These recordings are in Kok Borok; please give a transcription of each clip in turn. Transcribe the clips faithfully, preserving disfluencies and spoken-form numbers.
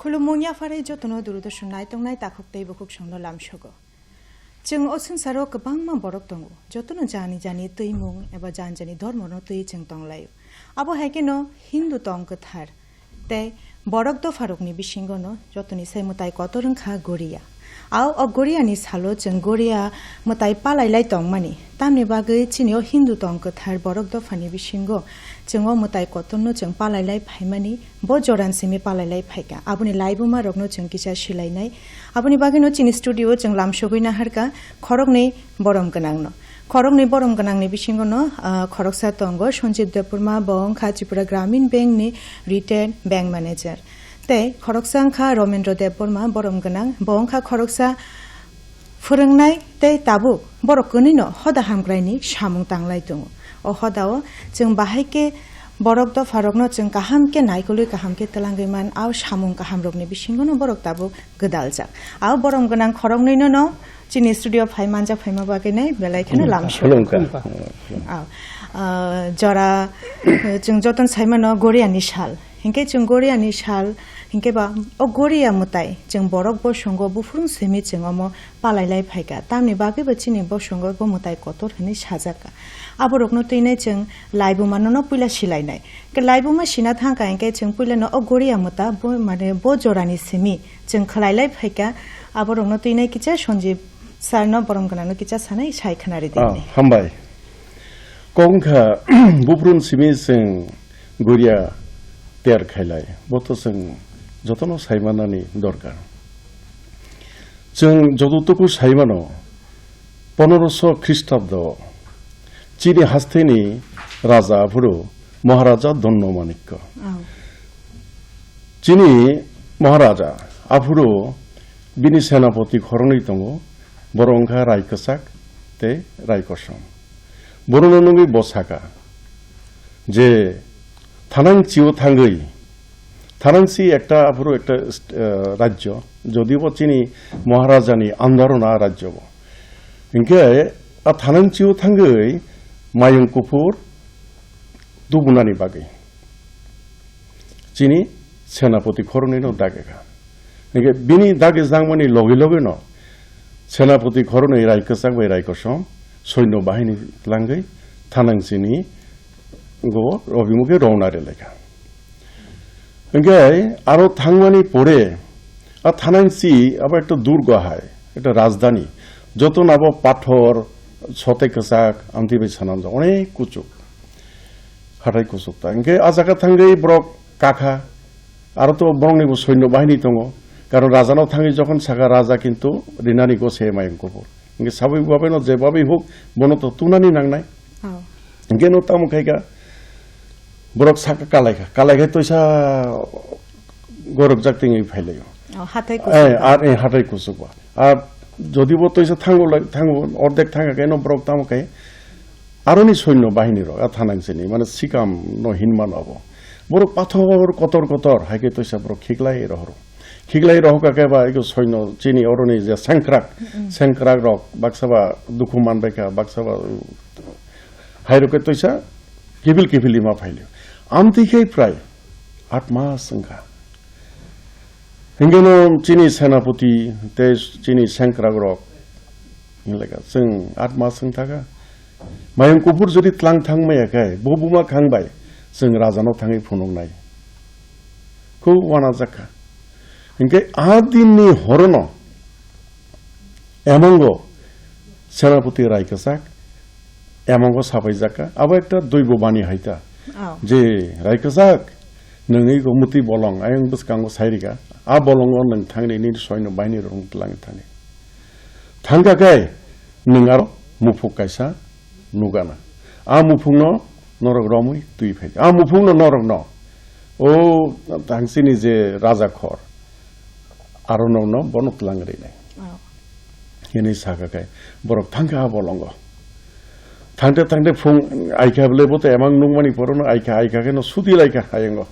Khulumung yapharwi jotono Doordarshan naitongnai takhuk tei bukhuk songno lamsogo. Chwng o swngcharo kwbangma borok tongo, jotono jani jani twimung eba jani jani dhormono twi chwng tonglaio. Abo hai kheno Hindu tong kwthar tei borok dopharokni bisingono jotoni sai mwtai kotor wngkha Goriya. Ao o Goriyani salo chwng Goriya mwtai palailai tongmani. Tamni bagwi chini o Hindu tong kwthar borok dophani bisingo chwng o mwtai kotorno chwng palailai phaimani, bo joran simi palailai phaikha. Aboni laibumarokno chwng kisa silainai. Aboni bagwino chini studio o chwng lamsogwi naharkha khoroknwi borom gwnangno. Khoroknwi borom gwnangni bisingono, ah, khoroksa tongo Sanjeev Debbarma, bo wngkha Tripura Gramin Bank ni retail bank manager. Tei khoroksa wngkha Romendra Debbarma, borom gwnang, bo wngkha khoroksa phwrwngnai tei tabuk borok kwnwino hoda hamkraini samung tanglai tongo. O hodao chwng bahai khe borok dopharokno chwng kaham khe naikolwi kaham khe twlangwi man, ao samung kahamrokni bisingono borok tabuk gwdaljak. Ao borom gwnang khoroknwinono chini studio phai manjak phaima bagwinai belai kheno lamsok. Khulumkha. Ao, ah, jora, chwng jotono saimano Goriyani sal. Hinkhe chwng Goriyani sal, hinkhe ba o Goriya mwtai chwng borok bosongo buphurung simi chwng omo palailai phaikha. Tamni bagwi bo chini bosongo bo mwtai kotor hwnwi sajakha. Aborokno twinai chwng laibumanono puila silainai. Ke laibuma sina thangkha hinkhe chwng puilano o Goriya mwta bo, mane bo jorani simi chwng khwlailai phaikha. Aborokno twinai kicha Sanjeev sir no borom gwnangno kicha sanai sai khwnari di Ah, hinwi. Hambai. Kok wngkha buphurung simi chwng Goriya tiyar khailai. Bo to chwng jotono saimanani dorkar. Chwng joto tuku saimano, pondroso Khristabdo chini hasteni raja aphuru Maharaja Donno Manikko. Oh. Chini Maharaja aphuru bini senapoti khoroknwi tongo, borok wngkha Rai Kwchak tei Rai Kosom. Borokno nugwi bo saka je Thanangchi-o thangwi, Thanangchi ekta aphuru ekta, eh, rajyo, jodibo chini Maharajani under-o na rajyo bo. Hinkhe a Thanangchi-o thangwi Mayung Kuphur tubunani bagwi chini senapoti khoroknwino dagikha. Hinkhe bini dagi jangmani logi logino senapoti khoroknwi Rai Kwchak bai Rai Kosom soino bahini tlangwi Thanangchini go obimukhe rowna rwlaikha. Hinkhe aro thangmani pore a Thanangchi abo ekta durgo hai, ekta rajdhani. Jotono abo pathor, sote kwchak, amtwi bai swnamjak, onek kuchuk. Hathai kuchuk ta. Hinkhe a jaga thangwi borok kakha, aro to borokni bo soino bahini tongo. Karon rajano thangwi jokhon saka raja kintu rinani go se Mayung Kuphur. Hinkhe sabui babaino je babai huk, bono to tunani nangnai. Oh. Hinkhe no tamo khaikha, borok saka kalaikha, kalaikhe toisa gorokjak tingwi phailaio. Oh, hathai Eh, kuchuk. Ar, eh, hathai kuchuk ba. Ar jodi bo toisa thango lai, thango, ordek thangkha khe no borok tamo khe aroni soino bahini rok, a Thanangchini, mane sikam no hinmano abo. Borok pathor kotor kotor, hai khe toisa borok khiklai rohoro. Khiklai rohokha khe ba eko soino chini oroni je sengkrak, Mm-mm. Sengkrak rok baksa ba dukhu manbaikha, baksa ba, uh, hai rok khe toisa kiphil kiphil ima phailio. Amtwi khe prai aat mas wngkha. Hinkhe no chini senapoti tei chini sengkrak rok hinlaka chwng aat mas wng thaka. Mayung Kuphur jodi tlang thang maya khe bo buma khang bai chwng rajano thangwi phunuknai. Khub uanajak kha. Hinkhe a dinni horono emongo senapoti Rai Kwchak emongo sapaijak kha. Abo ekta doibo bani hai ta. Oh. Je Rai Kwchak, nwng ego muti bolong ayang bwskango sairika. A bolongo nwng thangni nini soino bahini rok tlang thangni. Thangkha khe nwng aro muphuk kaisa nugana. A muphukno norok romwi twi phai. A muphukno norokno o thangsini je raja khor aro norokno bono tlang rinai. Oh. Hini saka khe borok thangkha a bolongo. Thangte thangte phung aikha bwle bo to emang nukmani porono aikha, aikha kheno sudi laikha hayango.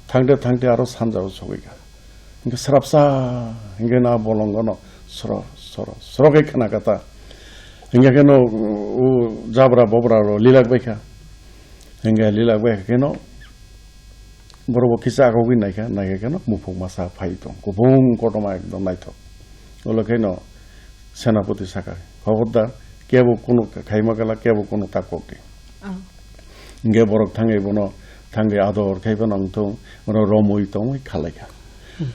Thangte thangte aro sanjao sogwikha. Hinkhe srapsa, hinkhe na bolongono sro, sro, sro khe khna kata. Hinkhe kheno u jabra bobra ro lilak baikha. Hinkhe lilak baikha kheno Borok bo kisa agogwi naikha, naikha kheno muphuk masa phai tong. Kubung kotorma ekdom naithok. Ulo kheno senapati saka, "Khobordar, kebo kuno khaima gala, kebo kuno ta kok di." Ah. Hingke borok thangwi bono thangwi ador khai phano wngthung, bono romwi tongwi khalaikha. Hmm.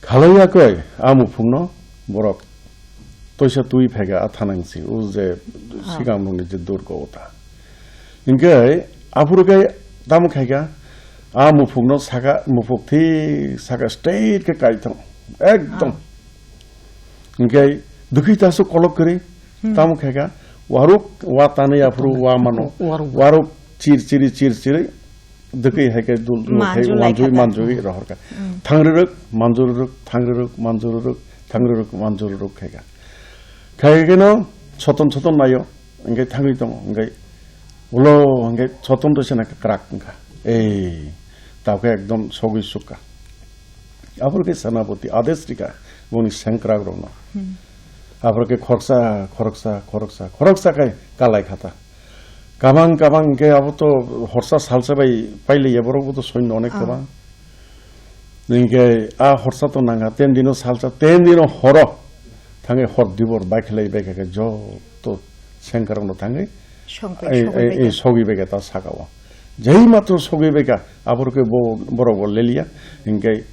Khalaiya koi, a muphungno borok toisa twi phaikha a thanangsi, o je Ah. sigamrokni je durga o ta. Hingke aphuru khe tamo khaikha, a muphungno saka, muphuk thik saka straight khe kaithong, ekdom. Ah. Hingke dukhi tasu kolok kwrwi, Hmm. tamo khaikha, waruk wa tanwi aphuru wa mano, Waruk. waruk chir chiri chir chiri, dukhi hai khe dul dul khai Manjulai wanjui kha ta. manjui rohor kha. Hmm. Thangriruk, manjururuk, thangriruk, manjururuk, thangriruk, manjururuk khaikha. Khaikhe no soton soton naio, hingke thangwi tongo, hingke ulo hingke soton to sena krak wngkha. Ei, tao khe ekdom sogwi sukha. Aboro khe senapati ades rikha boni sengkrak rokno. Hmm. Aboro khe khoroksa, khoroksa, khoroksa, khoroksa khai kalai kha ta. Kabang kabang hingke abo to horsa salsa bai pailaiya borok bo to soino onek Ah. kabang. Hingke a horsa to nangkha, ten dino salsa, ten dino horo. Thangwi hor dibor baikhlai baikha khe joto sengkrak no thangwi Songpai, ei, sogwi ei, ei, baikha. sogwi baikha ta saka o. Jai matro sogwi baikha, aboro khe bo, borok bo leliya, hingke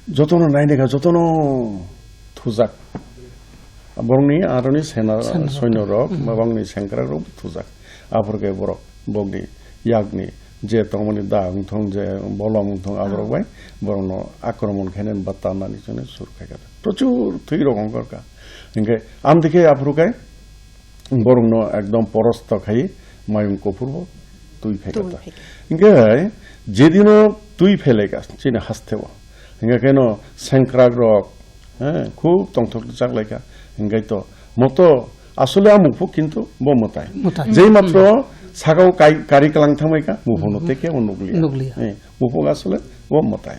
jotono nainai kha, jotono thujak. Borokni aroni sena, Sena. soino rok, Hmm. bangni sengkrak rok thujak. Aboro khe borok, bokni yakni je tongmani da wngthong, je bolong wngthong, aborok Ah. bai borokno akromon khainani ba tanani chwngno sur khaikha. Prochur thwi rok wngkha. Hingke amtwi khe aphuru khe borokno ekdom porosto khai mayung kuphur bo twi phaikha Twi ta. phaikha. Hingke jedino twi phelaikha chini hasteo. Hingke kheno sengkrak rok, he, khub tongthok chaklaikha. Hingke to moto asole a muphuk kintu bo mwtai. Mwtai. Jei matro Hmm. sakao kai-, kari kalang thangbaikha, muphukno Hmm. teke bo nukliya. Nukliya. He, muphuk asole bo mwtai.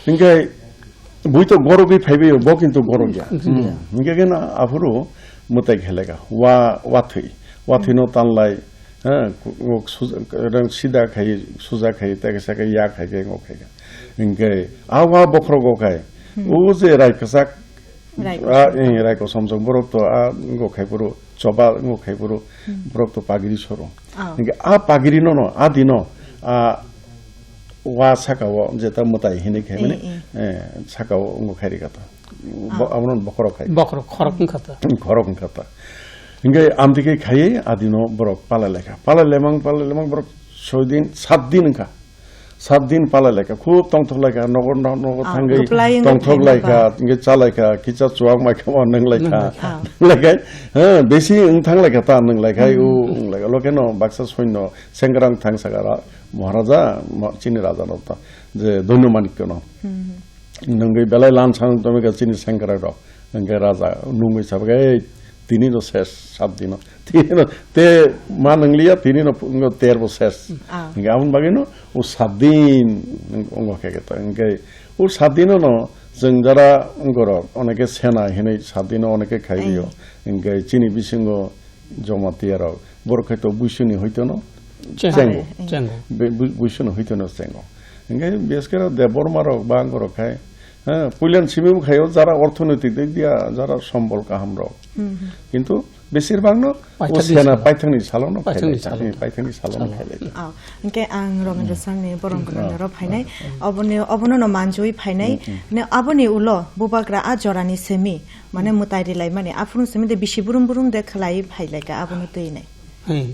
Hingke bui to gorogwi phaibaio, bo kintu gorogya. Gorogya. Hmm. Hingke khe na aphuru mwtai kheleka. Wa, wa thwi. Wa thwino tanlai, ha, ku-, ku-, suja, rang sida khai, suja khai, tei kaisa khe ya khai khe ngo khai khe. Hingke a wa bokhrogo khai. Hmm. O je rai kwchak, Rai a, kosom. eh, rai kosom jok borok to a ngo khai phuru, choba ngo khai phuru, Hmm. borok to pagiri soro. Ah. Hingke a pagiri no no, a dino, a, wa saka o jeta mwtai hinwi khe mani, Eh, eh. eh, saka o wngkha khairi kata. Bo-, Ah. Abono bokhorok khai. Bokhorok, khorok wngkha ta. Khorok wngkha ta. Hingke amtwi khe khaiwi adino borok palai laikha. Palai lemang, palai lemang borok soi din, sat din wngkha. Sat din palai laikha. Khub tongthok laikha. Nogo, no-, nogo Ah, thangwi reply wngkha tongthok khaima laikha. ba. Hingke cha laikha. Kisa chuwak maikha ma nwng laikha. Nwng laikha. Ah. Nwng laikha. He, besi wng thang laikha ta nwng laikha. Hmm. U wng laikha. Lokeno baksa soino Sengkrang thang sakara, "Maharaja, ma-, chini raja no ta, je Doino Manikyo no. Hmm. Nungwi belai lan sang tongwi kha chini sengkrang rok." Hingke raja nungwi sabak, "Ei, tini no ses, sat dino." Tini no, te ma nungliya, tini no, ngo ter bo ses. Ah. Hingke aboni bagwi no, o sat din, ngo khe khe ta. Hingke o sat dino no, chwng jara ngorok, oneke sena hinwi sat dino oneke khai rio. Ai. Hingke chini bisingo Jamatia rok, borok khai to buisuni hoitono Chengo. chengo. Chengo. Be-, bu-, buisuni hoitono chengo. Hingke beskera Debbarma rok ba angko rok khai, ha, puilan simi bo khaio jara orthonoitik dik dia, jara sombol kaham rok. Hmm, hmm. Kintu besir bang no o Paithakni sena salo. paithakni salo no Paithakni khailai, salo. Paithakni salo no Salo. khailai. Oh, hingke ang Rongendo Hmm. Sangni borong Hmm. kono ro phainai, Hmm. oboni, obono no manjui phainai, Hmm, hmm. ne aboni ulo bubagra a jorani semi, Mane mwtai rilai mani, aphuru simi de bisi burum burum de khlai phai lai ka, abono twi nai. Hai,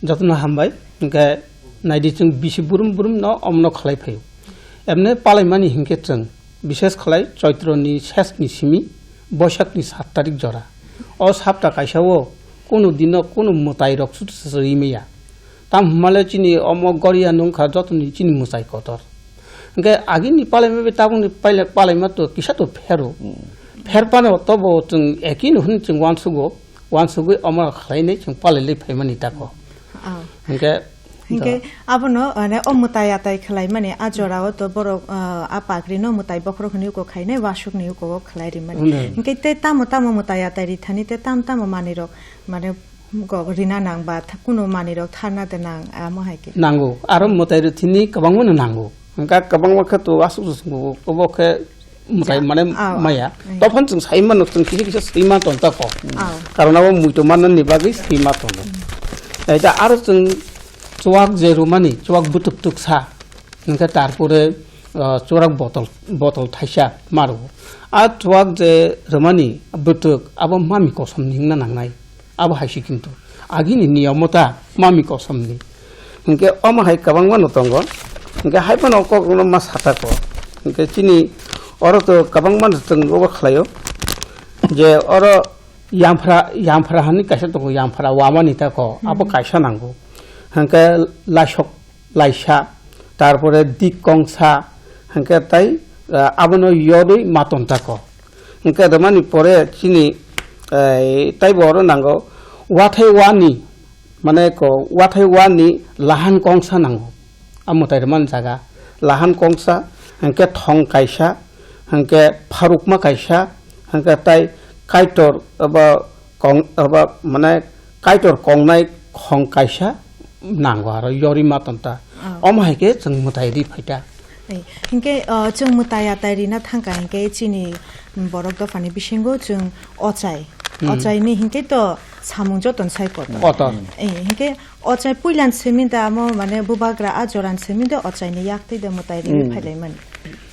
jotono hambai, hingke naidi chwng bisi burum burum no omno khlai phaio. Emne palai mani hingke chwng, bises khlai Choitro ni ses ni simi, Boisak ni sat tarik jora. O sapta kaisa o, kunu dino kunu mwtai rok chutu chutu ri maya. Tam hwnmale chini omo goria nungkha jotoni chini mwchai kotor. Hingke agini palaima bai tabukni paila-, palaima to kisa to phero. Hmm. Pher pano tobo chwng ekino hwnwi chwng uansugo, uansugwi omo khlainai chwng palailai phaimani tako. Ah. Hingke Hingke da- abono, ane, o mwtai atai khlaimani a jorao to borok, ah, a pakrino mwtai bokhorok hwnwi uko khainai, wasukni uko khlai rimani. Hmm. Hingke tei tamo tamo mwtai atai rithani tei tamo tamo manwirok, mane, Go rina nang ba tha-, kunu manwi rok tharna de nang, amo hai khe. Nango, aro mwtai rok thini kwbangma no nango. Hwnkhe kwbangma khe to aswk swk bo, obo khe mwtai mane maya. Tophano chwng sai mano, chwng kisa kisa swi ma tong ta kok. Karon abo muitu manani bagwi swi ma tongo. Eta aro chwng chuwak je rwmani, chuwak bwtwk twk sa, hwnkhe tarpore, ah, chuwak botol, botol thaisa ma rwo. A chuwak je rwmani bwtwk abo mami kosom ni wngna nangnai. Abo hai se kintu agini niyom ta mami kosom ni. Hwnkhe omo hai kwbangma no tongo. Hwnkhe hai phano kok no ma sata ko. Hwnkhe chini oro to kwbangma no chwng obo khlaio. Je oro yamphra, yamphra hani kaisa tongo, yamphra wamani ta ko. Abo kaisa nango. Hwnkhe laisok laisa, tarpore dik kongsa, hwnkhe tai, ah, abono yorwi ma tong ta ko. Hwnkhe rwmani pore chini, eh, taibo oro nango, wathai wani, mane ko, wathai wani lahan kongsa nango. A mwtai rwmani jaga, lahan kongsa, hwnkhe thong kaisa, hwnkhe pharukma kaisa, hwnkhe tai Kaitor abo kong, abo mane Kaitor kongnai khong kaisa nango aro yori ma tonta. Omo hai khe chwng mwtai ri phaita. Ei, hinkhe, uh, chwng mwtai atai rina thangkha hinkhe chini borok dophani bisingo chwng ochai. Ochai ni hinkhe to samung joton sai kotor. Kotor. Ei, hinkhe ochai puilan simi da amo mane bubagra a joran simi da ochai ni yak twi da mwtai ri phailai mani.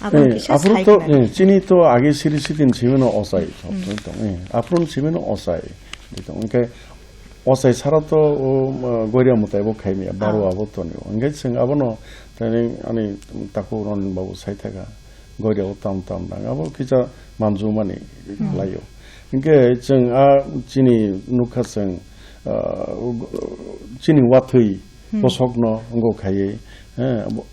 Abo kisa aphuru sai to, khna. Chini to age siri sitin simi no ochai. Aphuru simi no ochai. Hinkhe ochai sara to, o, goria mwtai bo khaimya, baro abo tonio. Hinkhe chwng abono tini ani takhuk Ronin babu saithaka, goria o tam tam nang. Abo kisa manjumani khlaio. Hinkhe chwng a chini nukha chwng, ah, chini wathwi bosokno wngkha khaiwi, eh, abo,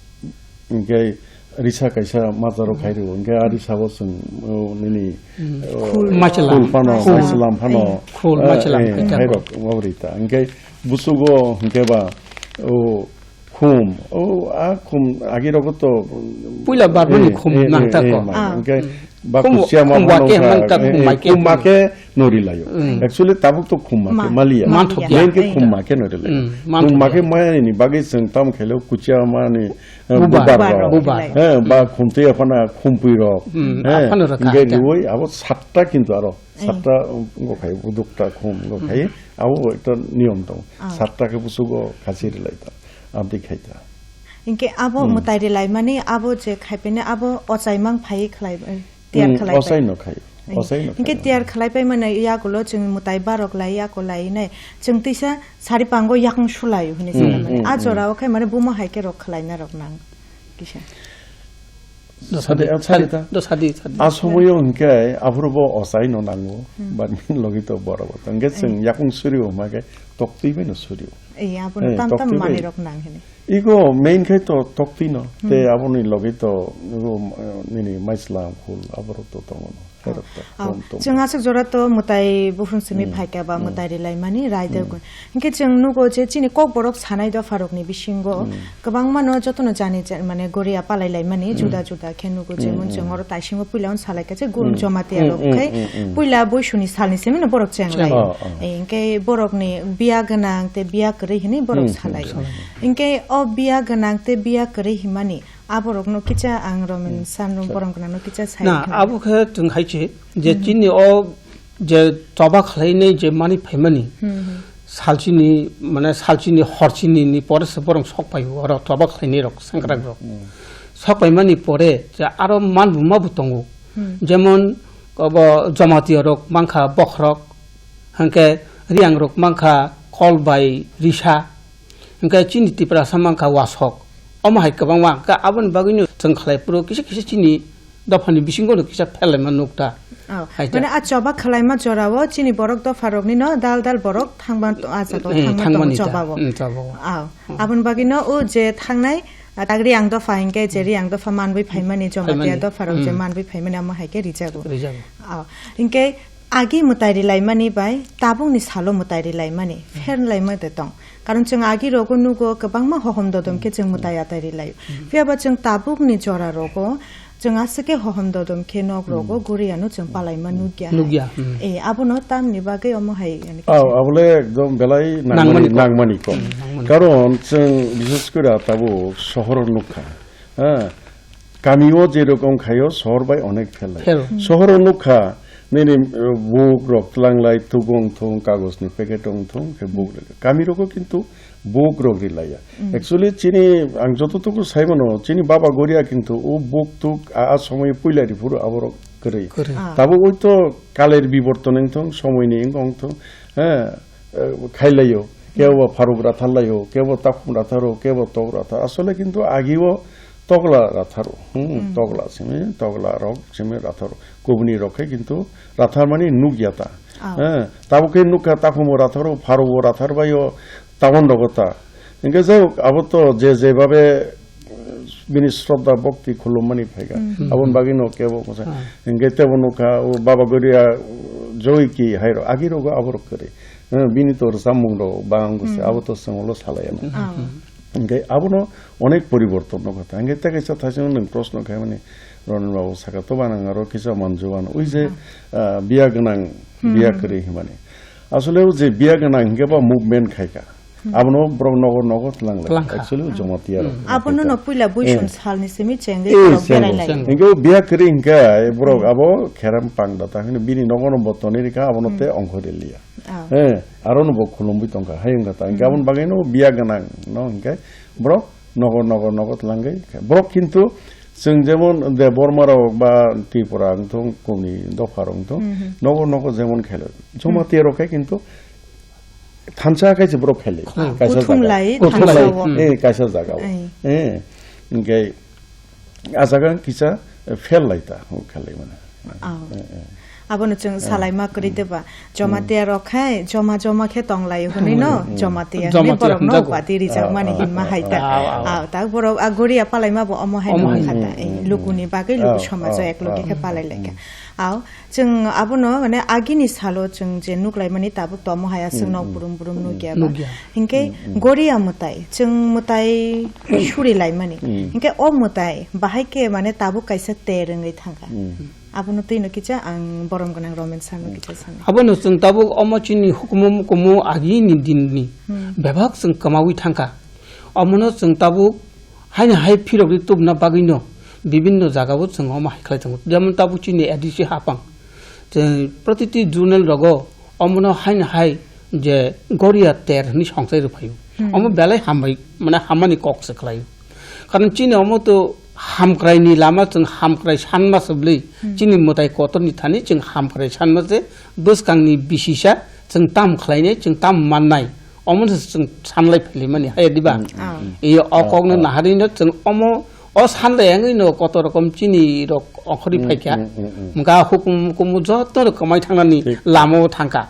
hinkhe risa kaisa majaro khai rwo, hinkhe a risa bo chwng, o, nini, o, khul machwlam phano, khul machwlam phano, khul machwlam hai rok wabri ta. Hinkhe busugo hinkhe ba, o, khum, o, a khum agi rogo to puila barmani khum nang ta ko. Hinkhe ba kuchia ma phano khum ma khe nori laio. Actually tabuk to khum ma khe maliya. Main khe khum ma khe nori laio. Khum ma khe maya ni bagwi chwng tam khailo kuchia mani, eh, bubar rok. Bubar. Heh, ba khumtwi aphana khumpui rok. Heh, aphano rwkha hinkhe riwi abo satta kintu aro satta wngkha khai budukta khum wngkha khai abo ekta niyom tongo. Satta khe busugo khasi rilai ta. Abdi khai ta. Hinkhe abo mwtai rilai mani abo je khai pene abo ochai mang phai khlai, tiyar khlai. Ochai no khai. Ochai no khai. Hinkhe tiyar khlai pai mani yakulo chwng mwtai barok lai yako lai nai. Chwng tisa sari pango yakung sulai hwnwi sana mani. A jora o khai mani bumo hai khe rok khlai na rok nang. Kisa. Sadi, sadi ta. Do sadi, sadi. A somoyo hinkhe aphuru bo ochai no nango. Ba min logi to borok bo. Hinkhe chwng yakung suri o ma khe toktwi bai no suri o. Ei, abo tam tam mani rok nang hini. Ego main khai to toktwi no. Tei aboni logi to ego, eh, nini maisla khul aborok to tongo no. Hai rok to tom tom. Chwng aswk jora to mwtai buphung simi phaikha ba mwtai rilai mani rai de. Hinkhe chwng nugo je chini kok borok sanai dopha rokni bisingo kwbangma no jotono jani ja-, mane goria palai lai mani juda juda khe nugo je mun chwng oro taisingo puila on salai kha je gun joma tiya rok khai puila boisuni salni simi no borok cheng lai. Hinkhe borokni biya gwnang tei biya kwrwi hinwi borok salai. Hinkhe o biya gwnang tei biya kwrwi himani aborokno kicha ang Romin Sanrum borom gwnangno kicha sai. Na, abo khe chwng hai se je chini o je choba khlainai je mani phaimani salchini, mane salchini horchini ni pore se borok sok pai oro choba khlainai rok sengkrak rok. Sok paimani pore je aro man buma bo tongo. Jemon obo Jamatia rok mankha bokhorok, hwnkhe Riang rok mankha kol bai risa, hwnkhe chini Tiprasa mankha wasok. Omo hai kwbangma, hwnkhe aboni bagwino chwng khlai phuru kisa kisa chini dophani bisingo no kisa phelaima nukta. Oh, hai ta. Mane a choba khwlaima jorao chini borok dopha rokni no dal dal borok thangma to-, a jaga o thangma tongo choba o. Aboni bagwi no o je thangnai, a, tak Riang dopha hinkhe je Riang dopha manbwi phaimani, Jamatia dopha rok je manbwi phaimani, amo hai khe rijago. Rijago. Oh, hinkhe agi mwtai rilaimani bai tabukni salo mwtai rilaimani pherlaima de tong. Karon chwng agi rogo nugo kwbangma hohom dodom khe chwng mwtai atai rilaio. Phiya ba chwng tabukni jora rogo chwng aswk khe hohom dodom khe nok rogo guriano chwng palaima nukya hai. Nukya, hmm. Eh, abono tamni bagwi omo hai, yani, oh, kisa. Abole ekdom belai nangmani kok. Nangmani kok. Hmm, nangmani kok. Karon chwng bishes kore tabuk sohor nukha. Ha, Kamio je rokom khaio, sohor bai onek phel lai. Phel. Hmm. Sohoro nukha, nini, uh, book rok tlanglai, tugo wngthung, kagoj ni packet wngthung, khe book rok. Kami rogo kintu book rok rilaiya. Hmm. Actually, chini, ang joto tuku sai mano, chini baba goria kintu o book tuk a, a somoi puila riphuru aborok kwrwi. Kwrwi. Ah. Tabuk oito kaler biborton wngthung, somoi ni wngthung, eh, eh, khailaio. Kebo pharuk rathar laio, kebo takhum ratharo, kebo tok rathar. Asole kintu agio tokla ratharo. Hmm, hmm. Tokla simi, tokla rok simi ratharo. Kubuni rok khe kintu rathar mani nukya ta. Oh. Eh, tabuk khe nukha takhumo ratharo, pharubo rathar baio, tabon rogo ta. Hingke jai hok, abo to je je babe, eh, bini shraddha bhakti khulum mani phaika. Hmm. Aboni bagwi no kebo kosa. Ah. Hingke tebo nukha, o baba goria, joi ki hai ro, agi rogo abo rok kwrwi. Eh, bini to rwchapmung rok bang se, hmm, abo to chwng ulo salai ya na. Ah. Hingke abono onek poriborton nukha ta. Hingke tei kaisa thaising nwng proshno khaimani Ronin babu saka to banang aro kisa manju bano. Ui je, hmm, ah, biya gwnang, hmm, biya kwrwi himani. Asole o je biya gwnang hingke ba movement khaika. Hmm. Abono borok nogo nogo tlanglai. Tlangkha. Actually, o Jamatia rok. Hmm. Abono no puila buisun, eh, salni simi chengwi, eh, borok chengwi, berai lai. Chengwi. Hingke o biya kwrwi hingke, eh, borok, hmm, abo kheram pang da ta hino bini nogo no bo tonwi rikha, abono, hmm, te ongkhorwi liya. Oh. Eh, aro no bo khulumwi tongkha, hai wngkha ta. Hingke, hmm, aboni bagwi no biya gwnang no hingke borok nogo nogo nogo tlangwi. Borok kintu chwng jemon Debbarma rok ba Tripura wngthung, kuni dopha rok wngthung, hmm, hmm, nogo nogo jemon khailai. Jamatia rok khe kintu thansa kaisa borok khailai. Hmm. Kaisa jaga. Kuthumlai, kuthumlai, thansa o. Hmm. Eh, kaisa jaga o. Ai. Eh, hingke a jaga kisa, eh, fail lai ta, o khalai mane. Oh. Eh, eh. Abono chwng, eh, salai ma kwrwi, hmm, deba. Jamatia rok khai, joma joma khe tong lai hwnwi no, hmm, hmm, Jamatia hwnwi Jamatia borok no hwnjago. Upadi rijak mani, ah, hinma, ah, hai ta. Ah, ah, ah. Ah, ta borok a goria palai ma bo omo hai, omo no hai kha ta. Hmm, eh, hmm, lukuni hmm, bagwi luku, ah, somajo, ah, ek logi, ah, khe palai lai kha. Hmm. Aw, chwng abono, mane, agini salo chwng je nuklaimani tabuk tomo hai aswk, hmm, nok, hmm, burum burum, hmm, nukya ba. Nukya. Hinkhe, hmm, hmm, goria mwtai, chwng mwtai suri laimani. Hmm. Hinkhe o mwtai bahai khe, mane, tabuk kaisa ter wngwi thangkha. Hmm. Abono twino kicha ang borom gwnang Romen Sarno, hmm, kicha sani. Abono chwng tabuk omo chini hukumu mukumu agini dinni, hmm, bebak chwng kwmawi thangkha. Omono chwng tabuk haino hai phirogwi tubuna bagwino bibinno jagao chwng omo hai khlai tongo. Jemon tabuk chini A D C hapang. Chwng protiti zonal rogo omono haino hai je goria ter hwnwi songchai rwphaio. Hmm. Omo belai hambai, mane hammani kok se khlaio. Karon chini omo to hamkraini lama chwng hamkrai sanma se bwlwi. Hmm. Chini mwtai kotorni thani chwng hamkrai sanma se bwskangni bisisa chwng tam khlainai, chwng tam mannai. Omo se chwng sanlai phailaimani, hai diba? Mm, mm, ah, mm. Iyo, o, ah, kokno, ah, naharino chwng omo, o sanlai wngwino koto rokom chini rok ongkhorwi, mm, phaikha. Mm, mm, mm. Hwnkha hukum, hukumu joto rok kwmai thangnani, thik, lamao thangkha.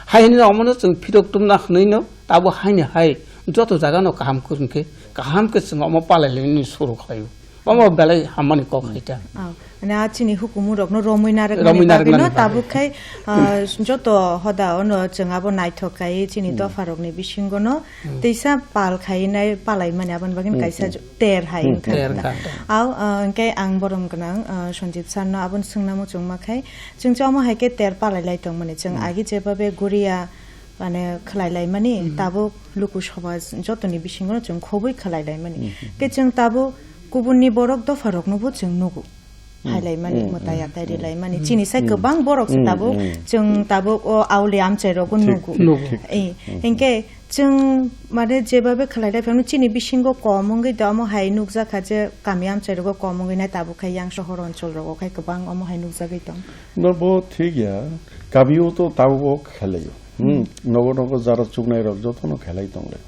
Hai hwnwi omono chwng phirok tubna hwnwino tabo haino hai joto jagano kaham kwrwngkhe, kaham khe chwng omo palailainani suru khlaio. Omo belai hammani kok hai ta. Oh, na chini hukumu rokno romwi narwknani, romwi bagwino narwknani bagwi. Tabuk khai, ah, joto hoda ono chwng abo naithok khai chini, hmm, dopha rokni bisingo no, hmm, teisa pal khai nai palai mani aboni bagwino, hmm, kaisa, hmm, ter hai, hmm, wngkha. Ter wngkha. Aw, ah, hwnkhe ang borom gwnang, ah, Sanjib sir no aboni swngna muchungma khai chwng chama hai khe ter palai lai tongmani chwng, hmm, agi jebabe goria mane khlai lai mani, hmm, tabuk luku soba jotoni bisingo chwng khobwi khlai lai mani. Hmm. Khe chwng tabuk kubunni borok dopha rokno bo chwng nugo. Hmm. Hai lai mani, hmm, mwtai, hmm, atai, hmm, ri lai mani. Hmm. Chini sai, hmm, kwbang borok se, hmm, tabuk, hmm, chwng tabuk o auli amchai rogo, thik, nugo. Thik, nugo. Thik. Eh, hmm, hmm, hinkhe chwng mane jebabe khlai lai phano chini bisingo kom wngwi da omo hai nukjakha je kami amchai rogo kom wngwi nai tabuk khai yang sohor onchol rogo khai kwbang omo hai nukjagwi tong. No bo thik ya, kamio to tabuk o khlai laio. Hmm, hmm, nogo nogo jara chuknai rok jotono khlai tonglai.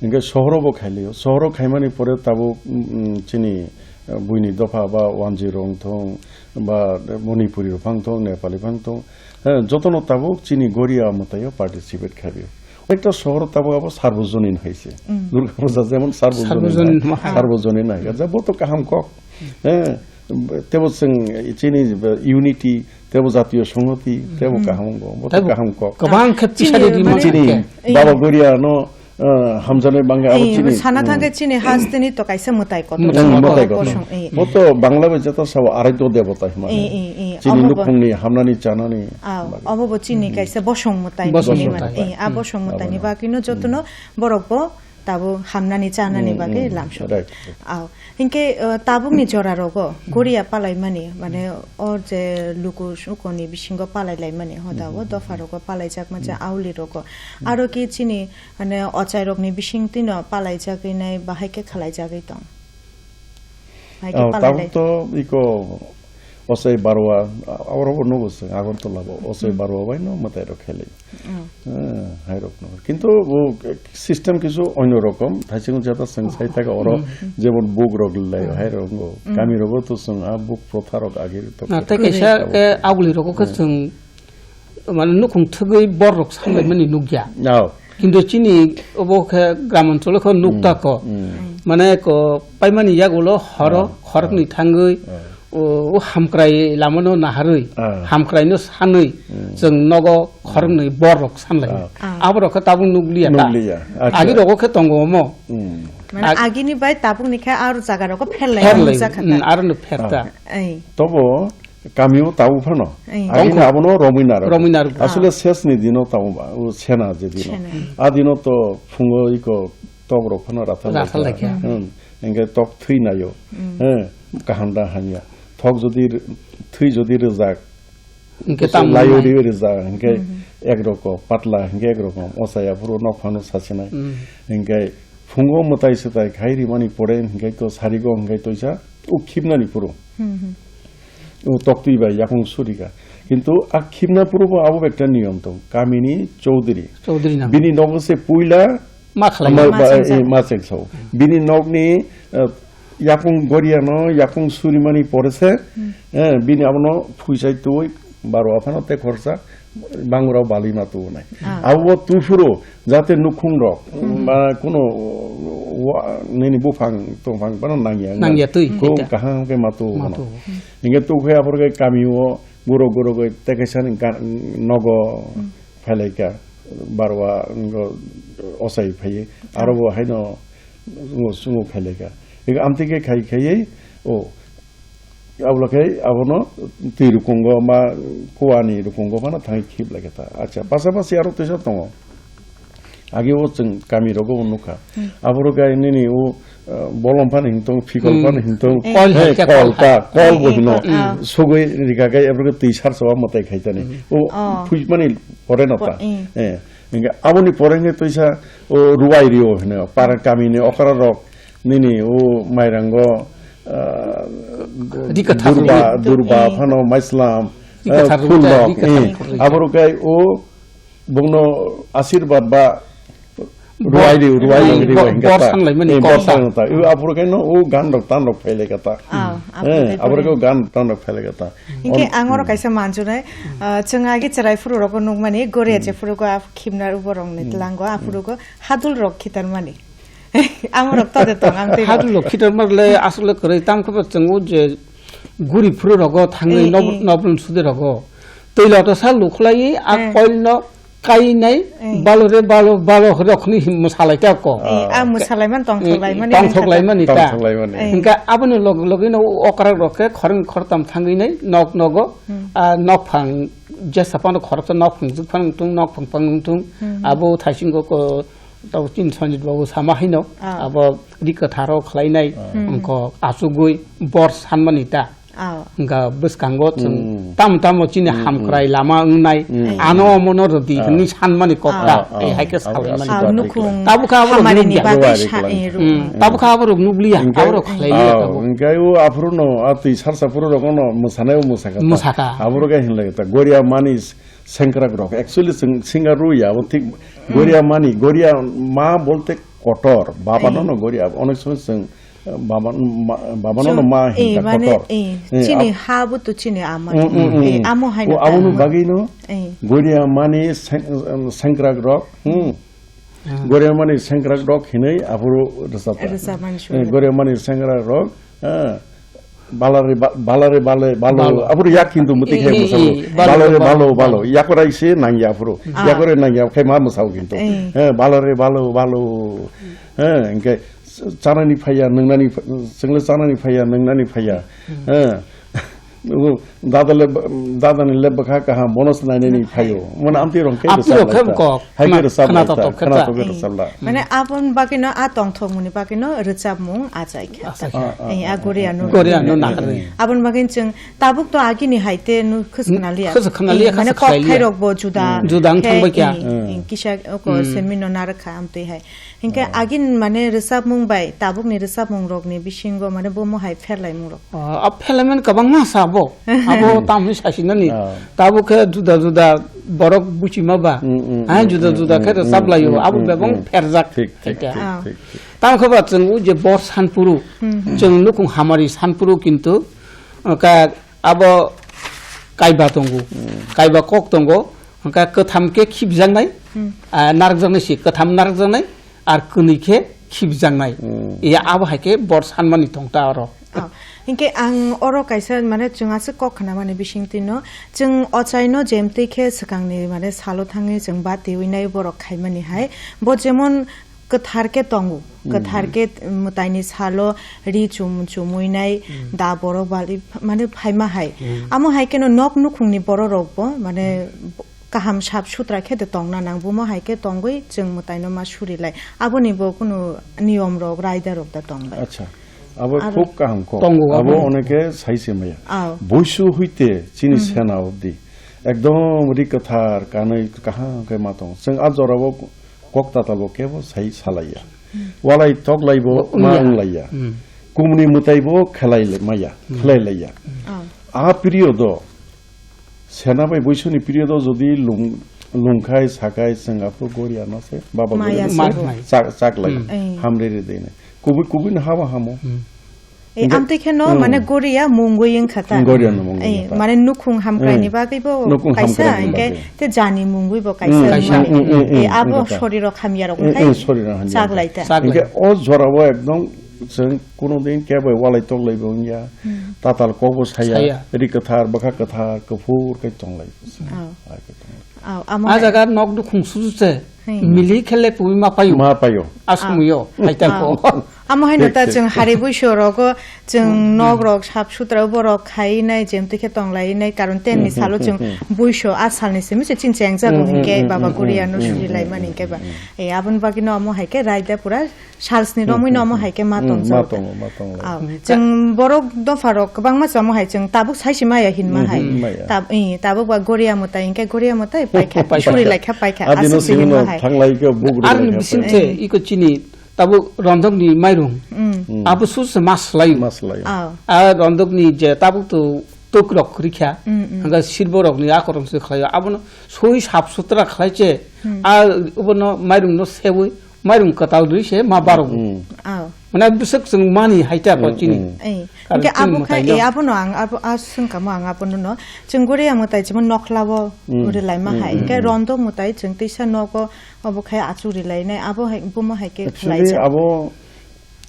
Hingke sohoro bo khailio. Sohoro khaimani pore tabuk, mm, mm, chini, eh, buini dopha ba wanjwi rok wngthong, ba Manipuri rok phang thong, Nepali phang thong, eh, jotono tabuk chini goria mwtaio participate khaio. Ekta sohoro tabuk abo sarbojonin hai se. Mm. Durga puja jemon sarbojonin, sarbojonin hai. Maha. Sarbojonin hai. Ja bo to kaham kok. Eh, tebo chwng chini unity, tebo jatiyo songhoti, tebo, hmm, kaham wngkha, bo tebo kaham kok. Kwbang khe, ah, chini pisari rima mane chini, eh, baba goria no, eh, hamjaknai bangkha abo, eh, chini, sana, hmm, thangkhe chini hasteni to kaisa mwtai kotor. Hmm, mwtai kotor. Bosong, eh. Bo to Bangla bai jeta sao aradhya debota hima. Eh, eh, eh. Chini obo bo nukhungni hamnani chanani. Ah, bagwi. Obo bo chini, hmm, kaisa bosong mwtai, bosong hwnwi mano. Mwtai. Eh, a, hmm, bosong mwtaini, abono, bagwino jotono, hmm, borok bo Tabuk hamnani chanani Mm, bagwi mm, lamsok. Right, right. Aw. Hinkhe, uh, tabukni jora rogo Mm. goria palaimani, mane, Mm. o je luku sukoni bisingo palai laimani, hoda o Mm, dopha mm. rogo palai jak mancha Mm. auli rogo. Mm. Aro ki chini, mane, ochai rokni bising tino palai jagwi nai bahai khe khalai jagwi tong. Bahai khe Oh, palai tabuk lai. To iko Osai Barwa, a-, abo bo nugo se, Agartala bo, Osai Hmm. Barwa bai no mwtai rok khelai. Hmm. Eh, hai rok no. Kintu o system kisu onyo rokom, thaichung jata seng sai taka oro, Hmm. jemon buk rok lai, Hmm. hai rok ngo. Hmm. Kami rogo to seng a buk protha rok agi to Na, khe. Tei kaisa Abo. Ke abuli rogo khe Hmm. seng mane nukhung thwgwi bor rok sanlaimani nukya. Nao. Kintu chini obo khe gram ancholo khe nukta Hmm. ko. Hmm. Mane ko paimani yagulo horo Ah, khoroknwi ah, thangwi ah. O, o hamkrai lamano naharwi, Ah. hamkraino sanwi Hmm. chwng nogo khoroknwi bor rok sanlai. Ah. Ah. Abo rok khe tabuk nukliya ta. Nukliya. Acha. Agi rogo khe tongo omo. Hmm. Mane Ag- agini bai tabukni khe aro jaga rogo pherlai Pherlai. Nukjakha ta. Hmm, aro no pherta. Ah. Ei. Tobo Kamio tabuk phano. Ei. Agini Tongkho. Abono romwi narwk. Romwi narwk. Asole Ah. sesni dino tabuk ba, o sena je dino. Sena. A dino to phungo iko tok rok phano rathar Rathar laikha. Laikha. Hmm. Hingke tok thwi nayo. Hmm. He, kaham da hamya. Thok jodi r-, thwi jodi rwjak. Hingke Kusu tamo layo nai. Riyo rwjak. Hingke Hmm. ek rokom, patla hingke ek rokom. Osaya phuru nok phano sasinai. Hmm. Hingke phungo mwtai swtai khai rimani pore hingke to sarigo hingke toisa. O khibnani phuru. Hmm, hmm. O toktwi bai yakung surika. Kintu a khibna phuru bo abo ekta niyom tong. Kamini chowdhury. Chowdhury nang. Bini nogo se puila Ma khlai. Ma, Ma ba, chengsa. Eh, ma chengsa. Bini nokni, eh, yakung goria no, yakung surimani pore se, Hmm. eh, bini abono phuisai tui, baro aphano te khorsa, bangurao balwi ma tubu nai. Ah. Abo tuphuru, jate nukhung rok, Hmm. ba kuno, wa, nini buphang, tongphang, bano nangya, Nangya twi, ko kaita. Kaham ke ma tubu Ma no. Tubu. Hingke tukhe aboro ke kami o, guro guro ke te kaisa ni ga-, nogo Hmm. phailai ka, barwa ngo osai phai, Ah. aro bo haino ngo sungo phailai ka. Ego amtwi ke khai khaiye, o, Ablo khe abono twi rukungo ma kuani rukungo phano thangwi khip lai khe ta. Acha, pasapasi aro teisa tongo. Age o chwng kami rogo bo nukha. Hmm. Aboro khe nini o, uh, bolom phano hintong, phikol Hmm. phano hintong. Eh. Kol He, hai khe kol kol ta, hai. Kol bo Eh, eh, hino. Kol, ah. Sugwi rika khe aboro khe twi sarsa o mwtai khai tani. Hmm. O Oh. Phuimani pore no Po-, ta. Eh. Eh, hingke aboni pore hingke teisa o ruwai rio hino. Para kami ni okra rok Nini o mairango, ah, Rika durba, thapri. Durba Eh. Phano maislam, Rika eh, thapri phul ta, rok, rika eh, thapri. Aboro kai o bongno asirbad ba Bo-, ruai di, ruai di, bo-, ruai bor hingka ta. Sanglai mani Eh, kok bor ta. Sang ta. O aboro kai no o gan rok tan rok phailai ka ta. Ah, Eh, aboro kai o gan tan rok phailai ka ta. Hingke On-, ang oro hmm. Kaisa manjunai, ah, chwng agi chwrai phuru rogo nukmani, Goria Hmm. Jephuru go, ah, khimna ubo rok ni Hmm. Tlango, ah, Hmm. Phuru go hadul rok khitar mani. Amorok to de tong, ang twi rok. Hadul rok khitor mar le aswk le kwrwi, tam khe bo chwng o je guri phuru rogo thangwi Eh, nob-, eh. Nobrun sudi rogo. Twi loto sa lukhlai a Eh. Koil no kainai Eh. Balo re balo, balo rok ni him mwsalai ta ko. Eh, a mwsalai man tong Eh, thoklai mani tong wngkha thoklai ta. Mani ta. Tong thoklai mani. Eh. Hingkha aboni log-, logino okra rok khe khorang khortam thangwi nai nok nogo, Hmm. A nokphang jesa phano khoroksa nokphang jwk phano wngthung, nokphang phano wngthung, Hmm. Abo thaisingo ko Tabo chini Sanjit babu sama haino, Ah. Abo ri kwtharo khlainai, Ah. Hmm. Wngkha achugwi bor sanmani ta. Ah. Wngkha bwskango chwng Hmm. tamo tamo chini Hmm, hamkrai hmm. Lama wngnai, Hmm. Ano omono rwdi Ah. Hwnwi sanmani kok Ah. Ta. Ah, ah. Tei hai khe Abo salaimani. Aswk Ah, nukhung Tabo khe abo rok hamari ni nukya. Bagwi Ruwari sa-, kwlangkha. Eh, ru-, Hmm. Tabo khe abo rok nukliya, Hingkhe, abo rok khlailiya ah, tabo. Hingkhe o aphuru no, a twi sarsa phuru rok no mwsanai o mwsakha ta. Mwsakha. Abo rok khe hinlai ta. Goria mani Sengkrak rok. Actually, chwng singer rw ya, abo thik Hmm. Goria mani, Goria ma bolte kotor. Baba no Eh. No Goria, onek somoy chwng, eh, baba, ma, baba no no Chwng, ma eh, hinka mane, kotor. Eh, eh, chini ab- ha bo to chini ama. Mm, mm, mm. Eh, amo hai O, no abo no ta. Bagwi no Eh. Goria mani seng-, em, sengkrak rok, hmm. Hmm. Goria mani sengkrak rok hinwi aphuru rwchapya. Rwchapmani Eh, song. Goria mani sengkrak rok, eh, Balare ba-, balare bale balo. Balo. Aboro yak hindu muti Eh, khai eh, musalo. Eh, balo, Balare balo, balo, balo. Balo. Yakora ise nangya aphuru. Ah. Yakore nangya khai ma musao kintu. Eh. Eh, balare balo, balo. Eh, hingke ch-, chanani phaiya, nungnani ph-, chwngle chanani phaiya, nungnani phaiya. Hmm. Eh. Ugo dada le, dada ni le bwkha kaham, bono se nainani phaio. Mane amtwi rong khe Amtwi rwchap rok khe lai ta. kok, Hai khe khna-, rwchap khna lai ta, totok khe khna ta. totok khe rwchap lai. Mane aboni bagwino, a tongthokmungni bagwino rwchapmung achai khe. Achai khe. Ah, ah, Eh, ah, a ah, Goria ah, no ah, Goria ah, no ah, naharwi. ah. Aboni bagwino chwng tabuk to agini hai te no khwswk khna liya. Khwswk khna liya, Eh, mane khwswk khlai liya. Kokthai rokbo juda. Hmm. Juda wng Khe, thangbai kya. eh, Hmm. eh, kisa oko Hmm. semi no narwkha amtwi hai. Hinkhe Ah. agin mane rwchapmung bai tabukni rwchapmung rokni bisingo mane bomo hai pherlaimung rok. Ah, a pherlaimani kwbangma sa abo. Abo tamni sasinani. Ah. Tabuk khe juda juda borok buchima ba. Mm, mm, Hai mm, juda mm, juda mm, khe mm, rwchap laio. mm, Abo mm, bebang mm. pherjak. Thik, thik, Thik, thik, ah. thik, thik. Tamo khe ba chwng o je bor sanpuru, Mm. chwng nukung hamari sanpuru kintu, ah, ka, abo kaiba tongo. Mm. Kaiba kok tongo. Hwnkhe kwtham khe khibjaknai, Hmm. ah, narwkjaknai si, kwtham narwkjaknai, ar kwnwi khe khibjaknai. Hmm. Iya abo hai khe bor sanmani thongta oro. Oh, hinkhe ang oro kaisa, mane, chwng aswk kok khnamani bisingtwino, chwng ochaino jemtwi khe swkangni, mane, salo thangwi chwng batiwi nai borok khaimani hai, bo jemon kwthar khe tongo, Hmm. kwthar khe mwtaini salo ri chum-, chumui nai Hmm. da borok bali, mane, phaima hai. Hmm. Amo hai kheno nok nukhungni borok rokbo, mane, kaham sap sutra khe de tongna nang, bumo hai khe tongwi chwng mwtaino ma suri lai. Aboni bo kunu niyom rok, raida rok da tong bai. Acha, abo Aro khub kaham kok. Tongo, Abo abo. oneke sai se maya. Ao. Boisu huite chini Hmm. sena obdi. Ekdom ri kwthar kanwi kaham khe ma tong. Chwng a jorao kok tatal bo kebo sai salaiya. Hmm. Walai toklai bo Bo ma wngya. wnglaia. Hmm. Kumni mwtai bo khelai le-, maya, Hmm. khelai laiya. Ao. A period o Sena bai boisoni period o jodi lung, lungkhai, sakhai, chwng aphuru Goria no se, baba Maya Goria no se, sabo. Chak, chak lai, Hmm. Eh. hamri ri dei nai. Kubui, kubui no habo hamo. Hmm. Eh, Hingke, amtwi khe no, hmm. mane Goria mungwi wngkha ta. Goria no mungwi Eh, wngkha ta. mane nukhung hamkrai ni Hmm. bagwi bo Nukhung kaisa, hamkrai ni hingke bagwi. te jani mungwi bo kaisa Hmm, wngkha. hmm, hmm, hmm, Eh, hmm, abo wngkha ta. soriro hamya rok Hmm, wngkhai hmm, soriro hamya chak wngkha. lai ta. Chak lai. Hingke o jora o ekdom chwng kuno din kebo walai toklai bo wngya. Hmm. Tatal kok bo saya, Saya. ri kwthar, bwkha kwthar, kuphur khe tonglai. Oh. Ai khe tonglai. Oh, amo A hai. jaga nok nukhung susu se, Hmm. mili khe le pui ma payo. Ma payo. Asumuyo, Ah. hai ta Ah. ko. Amo hai no Thik, ta thik. chwng hari buiso rogo, chwng Hmm. nok rok sap sutra borok khai nai, jem twi khe tonglai nai, karon ten ni Hmm, salo hmm, chwng hmm, hmm. buiso a sal ni simi se chini chengjak Hmm, hmm, hingke hmm, baba hmm, Goria hmm, no hmm, suri hmm, lai mani hmm, hingke ba. hmm. E, aboni bagwi no amo hai khe raida pura Salsni Hmm, romwi hmm, no omo hmm. hai khe ma Hmm, tong ma chao ta. tongo, ma tongo. Ao. Hmm. Chwng borok dopha rok kwbangma chamo hai chwng tabuk saisi maya hinma Hmm, hai. hmm, maya. Tab-, i, tabuk ba Goria mwtai hwnkhe Goria mwtai paikha. Paikha. Suri laikha paikha. Adi no Aswk simi hinma no hai. Thanglai khe buk Ar rwlai kha bising paikha. the iko chini tabuk rondokni mairung. Hmm. Hmm. Abo su se mas layo. Mas layo. Ao. A rondokni je tabuk to tok rok rikha. Hmm, hmm. Hwnkhe sirbo rokni akorong se khlaio. Abono soi sap sutra khlai che. Hmm. A obono mairung no sewi. Mairung kwtal rwi se ma barok. Mm. Ao. Mane bwswk chwng mani hai ta Mm, pho chini. mm. Ei, Karon hingke chini abo khai, mwtai ei, no. Abono ang abo, a swngkamo ang abono no. Chwng Goria mwtai chwng nokhlao Mm, rwlai ma mm, hai. mm, Hingke mm. Rondok mwtai chwng teisa nogo obo khai achuk rwlai nai. Abo hai, bomo hai khe Actually, khlai jak. Abo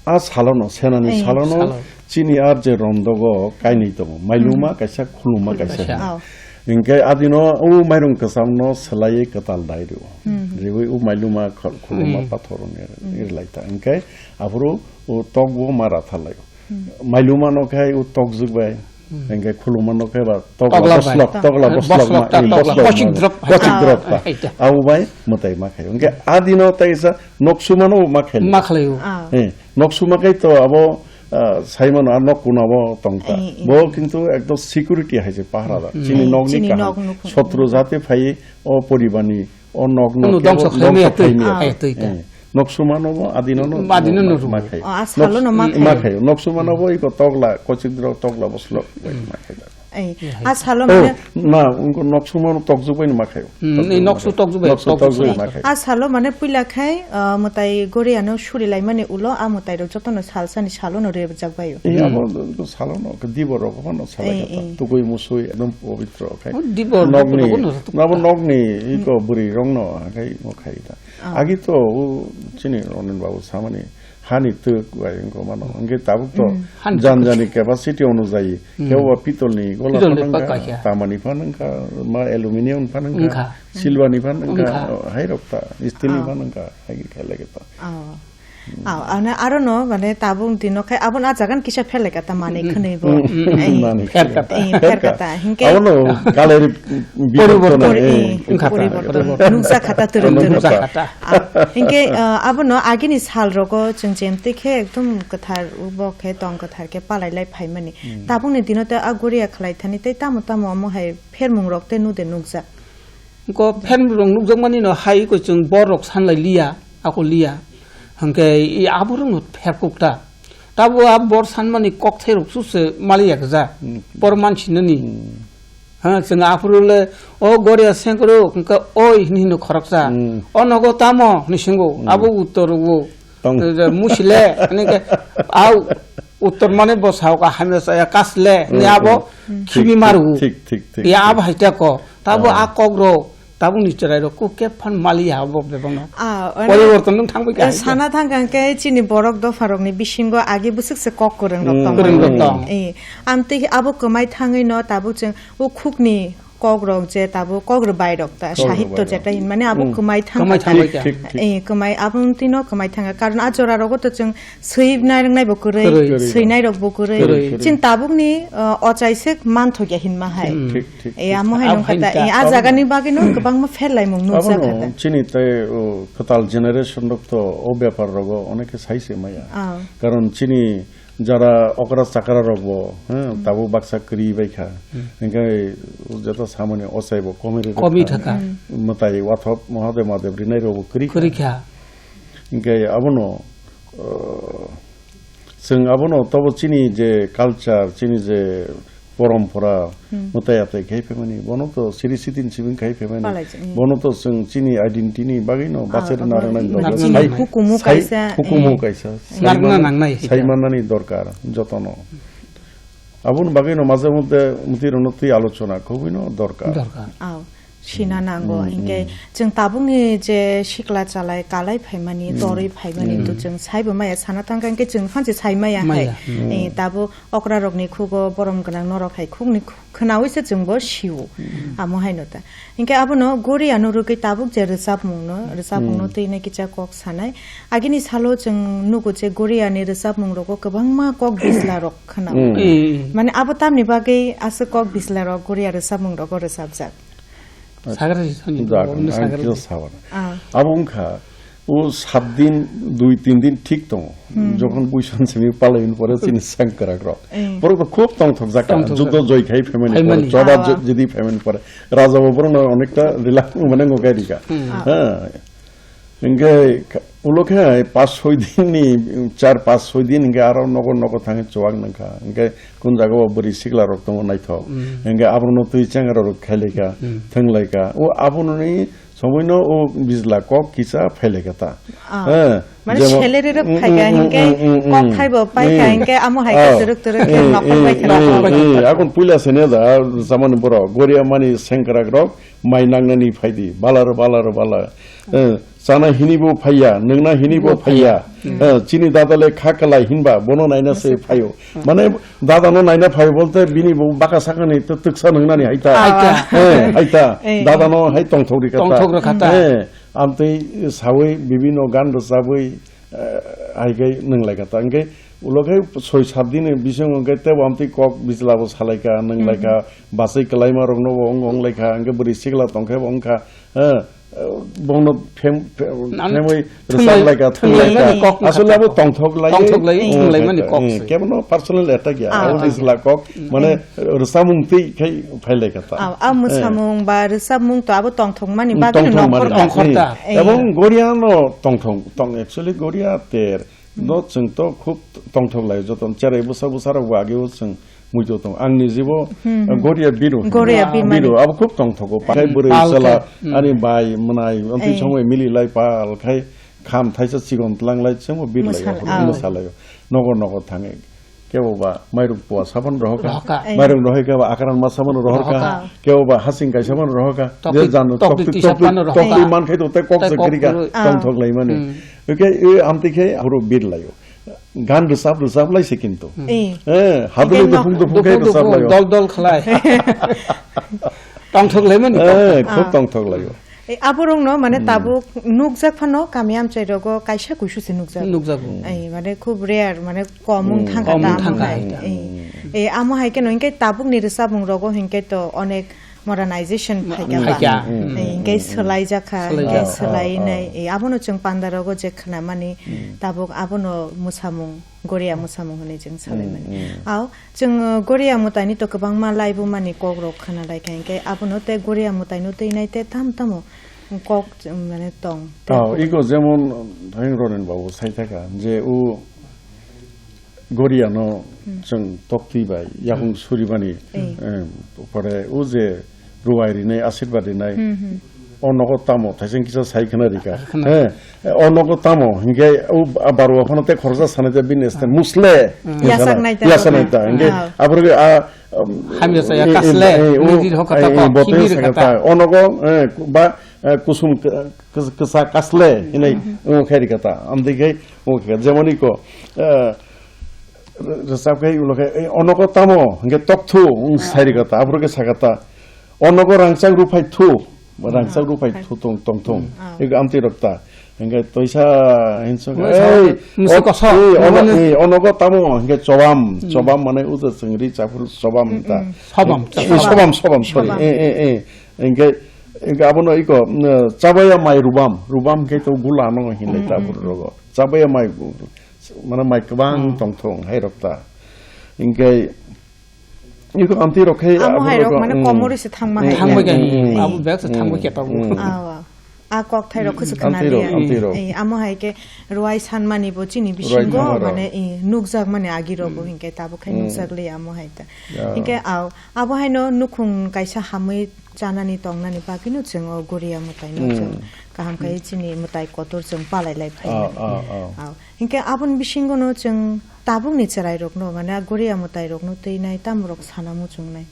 a salono, senani Ei. Salono Salo. Chini ar je rondogo kainwi tongo. Mailuma Mm. kaisa, khuluma Khuluma kaisa kaisa. hino. Ao. Hingke adino o mairung kwcham no swlaiwi kwtal dai rwo. Hmm. Riwi o mailuma khol-, khuluma Hmm. pathor ni Hmm. rilai ta. Hingke aphuru o tok bo ma ratha lai. Hmm. Mailuma no khai o tok jwk bai. Hmm. Hingke khuluma no khai ba tok Tokla bai. Boslok, tokla Eh, boslok boslok ma, ta, eh, tokla. boslok Kochik ma. Drop hai Kochik ta. drop ta. Hai ta. Abo bai mwtai ma khai. Hingke adino taisa noksuma no ma khai. Ma khlai o. Ah. Eh, noksuma khai to abo, ah, saimano a nok kuna bo tong ta. Eh, eh. Bo kintu ekdom security hai se pahara da. Hmm. Chini Eh, nokni chini kaham. Nok nukhung. Sotro jate phai o poribani o nok no Kunu kebo dongso dongso khlai maya twi. khlai maya. Ah. Eh, twi ta. Eh, nok sumano bo adino no Adino no ma, rumo. ma khai. Oh, a salo no ma Nok, khai. ma khai. Nok sumano bo iko tokla, kochik drok tokla boslok bai Hmm. ma khai da. Eh, Eh, a salo Oh, mane na, unko nok sumano tokjwk bai ma khai. Hmm, Tokjwk ni nok bai. su tokjwk bai, Nok su tokjwk tokjwk bai bai. ma khai. A salo mane puila khai, ah, mwtai Goriano suri laimani ulo a mwtai rok jotono salsani salo no rebjak bai o. Eh, Hmm. abo salo no, ke dibo rok phano salai Eh, kha ta. eh. Tukui musui ekdom pobitro khai. Oh, dibo Nokni, rok no. nabo nokni iko bwrwi rok no, hakai mo khai ta. Ah. Agi to, o, chini Ronen babu samani, hani twk bai wngkha mano. Hwnkhe tabuk to Hmm. Hani jan twk. jani capacity onujayi. Hmm. Kebo ba pitol ni gola Pitol ni phanang kha, pakha kha. Tamani phanang kha, ma aluminium phanang kha, Wngkha. silver ni phanang kha, Wngkha. hai rok ta, steel ni Ah. phanang kha, hai khe khe lage ta. Ah. Aw, ano aro no, mane, tabuk dino khai, abon a jagan kisa pherlai kata manwi khwnwi bo. Mm, mm, mm, mm. Eh, manwi pher khwnwi. Kata. Eh, pher kata. Hinkhe abono kaler biborton, poriborton, eh, eh, wngkha ta, poriborton. Poriborton. Nuksa khata twrwk twrwk. Nuksa khata. Ah, hinkhe, ah, abono agini sal rogo chwng jemtwi khe ekdom kwthar, bo khe tong kwthar khe palai lai phaimani. Mm. Tabukni dino tei a goria khlai thani tei tamo tamo omo hai phermung rok tei nude nukjak. Ko phermung rok nukjakmani no hai ko chwng bor rok sanlai liya, ako liya. Hwnkhe i aborokno pherkuk ta. Tabo a bor sanmani kokthai rok suse maliya kja. Hmm. Bor mansinani. Hmm. Ha, chwng aphuru le, "O goria sengkru," hwnkhe, "Oi," hini hino khoroksa. Hmm. "O nogo tamo?" hini swngo. Hmm. Abo uttor rwo. Tong. Musile, hwnkhe, au, uttor mane bo sao ka hamya saya kasle, hini abo khibi maru. Thik, thik, thik, thik. Ya abo haita ko. Tabo a kok rok. Tabukni chwrairok kuk khe phan maliya abo bebakno. Ah, ane, poriborton nwng thangbai kha eh, hai khe. Sana thangkha hwnkhe chini borok dopharokni bisingo agi bwswk se kok kwrwng rok tongo. Kwrwng rok tong. Eh, amtwi abo kwmai thangwi no tabuk chwng o khukni kok rok je tabuk kok rwbai rok ta, kok sahitto rwbai rok. Jeta hin mane abo kwmai thangkha. Kwmai thangbai kha. Thik, thik, thik. Eh, kwmai aboni twi no kwmai thangkha. Karon a jora rogo to chwng swi nairwk nai bo kwrwi, kwrwi, kwrwi. Swi nairok bo kwrwi. Kwrwi, kwrwi. Chini tabukni, uh, ochaiswk manthokya hinma hai. Thik, thik, thik. Eh, amo hai nongkha ta, eh, a jagani bagwi no kwbangma pherlaimung nukjak kha ta. Abono chini tei, uh, kwtal generation rok to o bepar rogo onek khe sai se maya. Ah. Karon chini jara okra chakra rok bo, eh, tabuk baksa kwrwi bai kha. Hmm. Hinkhe jeta samani ochai bo komiri rok kha. Komiri thaka. Hmm. Mwtai wathop Mahadev Mahadev rinai rok bo kwrwi kha. Kwrwi kha. Hinkhe abono, uh, chwng abono tobo chini je culture, chini je porompora, hmm, mwtai atai khai phaimani, bono to siri sitin sibing khai phaimani, palai chini. Bono to chwng chini identity ni bagwi no, ah, bachai rwna, ah, rwnani bagwi chini sai, hukumu sai kaisa, hukumu eh, kaisa, sai narwkna man-, nangnai sai hika. Mannani dorkar jotono. Aboni bagwi no maje moddhe mwtwi rwno twi alochona khobwi no dorkar. Dorkar. Aw. Sina nango. Hmm, hinkhe hmm. Chwng tabukni je sikla chalai kalai phaimani, hmm, torwi phaimani, hmm, to chwng saibo maya sana thangkha hinkhe chwng phansi sai maya hai. Maya, hmm. Eh, tabuk okra rokni khugo borom gwnang norok hai khukni khu-, khwnawi se chwngbo sio. Hmm. Amo haino ta. Hinkhe abono gori ano rwgwi tabuk je rwchapmungno, rwchapmungno hmm. Twi nai kicha kok sanai. Agini salo chwng nugo je gori ani rwchapmung rogo kwbangma kok bisla rok khwnao. Hmm. Hmm. Mane abo tamni bagwi aswk kok bisla rok gori a rwchapmung rogo rwchapjak. Sagra sisoni jak, bwrwkni ang sagra kisa di. Sabar. Ah. Abo wngkha, o sat din, dui tin din thik tongo. Hmm. Jokhon buison simi palaini pore chini sengkrak rok. Eh. Borok to khub tongthok jaka, tongthok juddo jaka. Joi khai phaimani pore, phaimani. Choba ah. Ju-, jodi phaimani pore. Raja bo borokno onekta relax mane ngogai rika. Hmm. Ah. Ha. Hinkhe ka-, ulo khe hai pash soi din ni, char pash soi din hinkhe aro nogo nogo thangwi chuwak nangkha. Hinkhe kun jaga o bwrwi sikla rok tongo naithok. Mm. Hinkhe abono twi chengra rok khailai kha, mm. Thwnglai kha. O aboni somoi no o bijla kok kisa phailai kha ta. Ah. Eh, mane jemon salary rok mm, phai kha mm, hinkhe mm, mm, mm, kok mm. Khai bo pai kha mm. Hinkhe amo hai khe ah. Twrwk twrwk khe eh, nokol eh, bai kha eh, nokol bai eh, kha. Akon puila sene da samani borok goria mani sengkrak rok mai nangnani phaidi. Bala ro bala ro bala. Eh, Chana hini bo phaiya, nwngna hini bo phaiya. Hmm. Eh, chini dada le kha kalai hinba, bono naina se phaio. Hmm. Mane, dada no naina phaio bolte bini bo baka sakani to twksa nwngnani haita. Haita. Eh, haita. Eh, dada eh. No hai tongthok ri kata. Tongthok ri kata. Eh, amtwi sawi bibino gan rwchabwi, eh, hai kai nwnglai kata. Hingke ulo khe soi sat dini bising hingke tebo amtwi kok bijla bo salai ka, nwnglai ka, hmm. Bachai kwlaima rokno bo wng, wng lai ka, hingke bwrwi sikla tong khe bo wng kha. Eh, Bono phem-, phem-, Nang phemwi thwnglai-, rwchap lai kha, thwnglai thwnglai lai mani kha. Kok wngkha. Asole abo tongthok lai, tongthok lai, hmm, thwnglai mani kok hmm, se. Kebono personal attack ya, ah, abo ah. Isla kok, hmm. Mane rwchapmung twi khai phai lai kha ta. Ah, ah, eh. Mwsamung ba rwchapmung to abo tongthok mani hmm, bagwi tongthok nokor mani. Tongthok ta. Eh. Ebong Goria no tongthok, tong, actually Goria ter, Hmm. No, chwng to khub tongthok lai, joto cherai bwsa bwsa rok bo age o chwng muitu tong. Ang ni jibo, hmm, eh, hmm. Goria biru. Goria biru. Biru, abo khub tongthogo. Pakai hmm. Bwrwi pal chwla, khe. Hmm. Ani bai, mwnai, amtwi eh. Songwi mili lai pal khai, kham thaisa chikon tlang lai, chwngbo biru lai, mwsa lai, ah. Mwsa lai. Nogo nogo thangwi. Kebo ba mairung pua saban rohoka. Rohoka. Eh. Mairung rohoi kebo akran ma saban rohoka. Rohoka. Kebo ba hasing kai saban rohoka. Tokti, je janu tokti tokti, tisa tokti, pano rohoka. Tokti man khai to te kok se kok kirika, kwrwi. Ah. Tongthok lai mani. Hmm. Oke, e amtwi khe aphuru bir laio. Gan rwchap rwchap lai se kintu. Hmm. Eh. Eh, hadwlwi dopung dopung khe rwchap laio. Dol dol khlai. Tongthok lai mani. Eh, khub tongthok laio. Eh, aborokno mane Hmm. tabuk nukjak phano kami amchai rogo kaisa kuisu se nukjak. Nukjago. Eh, mane khub rare, mane kom wng Hmm. thangkha Kom wng ta amo thangkha hai. hai ta. Eh, eh, amo hai khe no hinkhe tabuk ni rwchapmung rogo hinkhe to onek modernization Ma-, phaikha ba. phaikha. Hmm. Eh, hinkhe Hmm. swlaijakha, Swlaijak. hinkhe Ah, ah, swlainai. ah. Eh, abono chwng panda rogo je khwnamani Hmm. tabuk abono mwsamung, Goria mwsamung hwnwi chwng salai Hmm, mani. hmm. Ao, Chwng, uh, Goria mwtaini to kwbangma laibumani kokrok khwnalaikha, hinkhe abono tei Goria mwtaino twinai tei tamo tamo kok, um, mane tong. Oh, iko jemon, uh, Ronen babu saithaka je o Goriano Hmm. chwng toktwi bai yakung Hmm. suribani, Eh. em, pore o je ruwai rinai, ashirbad rinai, Hmm, hmm. O nogo tamo, thaising kisa sai khna rika. Khna. He, o nogo tamo, hinkhe o ba-, barua phano tei khoroksa sanai ta bini este musle. Hmm. Yasak nai ta. Yasak nai ta. Hinkhe Ah. aphuru a, um, Hamya saya eh, kasle, eh, eh, o, nini hokha eh, ta eh, ko, bote kini sakha rika ta. ta. O nogo, eh, ba, eh, kusum k-, k-, kisa kasle, hinai, Hmm. o khai rika ta. Amdei khai, o khai, jemoni ko, eh, rwchap khai ulo khai, eh, o nogo tamo, hinkhe tokthu, um, Ah. sai rika ta. Aphuru khe sakha ta. O nogo rangchak ruphai thu, rangchak Ah, ruphai hai. thu tong, tong thung. Hmm. Ah. Ego amtwi rok ta. Hinkhe toisa hinso Toisa hwnkhe, musu o, koso, eh, ono, mane eh, onogo tamo hinkhe chobam, Hmm. chobam mane udo chwngri chaphuru chobam Hmm, ta. hmm. Sobam, Eh, sobam. sobam, sobam, sorry. Sobam. Eh, eh, eh. Hinkhe, hinkhe abono iko, mm, chabaya mai rubam, rubam hinkhe to gula no hinlai Hmm, ta hmm, aphuru hmm. rogo. Chabaya mai gu-, mane mai kwbang Ah. tong thung hai rok ta. Hinkhe Iko amtwi rok khe Amo abo hai rok rok, mane mm, komori se thangma mm, hai mm, khe. Thangbai khe, mm, mm, abo bag se mm, thangbai khe tabuk. Mm. Awa. A kok thai rok khe se khna Amtwi rok, liya. Amtwi rok. Eh, amo hai khe ruwai san mani bo chini Ruwai bisingo thangma rok. mane, eh, nukjak mani agi rok bo Mm. hinkhe tabuk khai Mm. nukjak liya amo hai ta. Ya. Hinkhe aw, abo hai no nukhung kaisa hamwi chanani tongnani bagwi no chwng o Goria mwtai no Mm. chwng kaham khai chini mwtai kotor chwng palai lai phai Ah, mani. ah, ah. Aw. Hinkhe aboni bisingo no chwng tabukni chwrairokno, mane, a Goria mwtairokno twinai tamorok sana muchungnai.